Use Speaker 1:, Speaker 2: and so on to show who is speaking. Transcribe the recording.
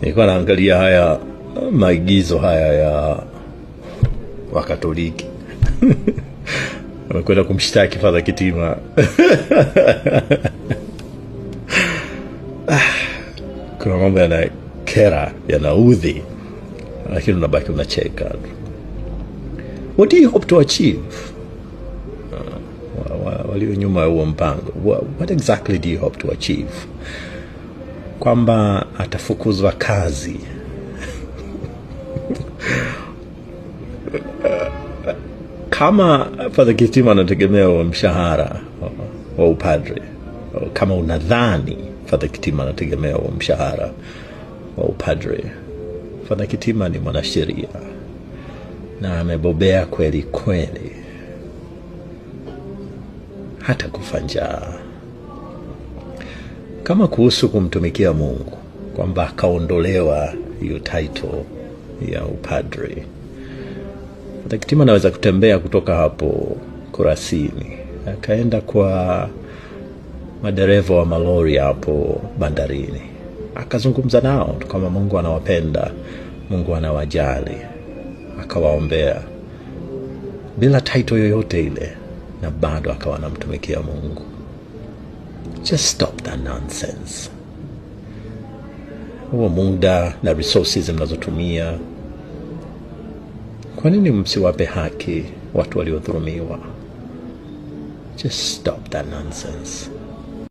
Speaker 1: Nilikuwa naangalia haya maigizo haya ya Wakatoliki wamekwenda kumshtaki Father Kitima. Kuna mambo yanakera, yanaudhi, lakini unabaki unacheka. What do you hope to achieve? Walio nyuma ya huo mpango, what exactly do you hope to achieve? Kwamba atafukuzwa kazi? Kama Father Kitima anategemea huo mshahara wa upadre, kama unadhani Father Kitima anategemea huo mshahara wa upadre, Father Kitima ni mwanasheria na amebobea kweli kweli, hata kufa njaa. Kama kuhusu kumtumikia Mungu, kwamba akaondolewa hiyo title ya upadre, Father Kitima anaweza kutembea kutoka hapo Kurasini akaenda kwa madereva wa malori hapo bandarini, akazungumza nao kama Mungu anawapenda, Mungu anawajali, akawaombea bila title yoyote ile, na bado akawa anamtumikia Mungu. Just stop that nonsense. Huo muda na resources mnazotumia, kwa nini msiwape haki watu waliodhulumiwa? Just stop that nonsense.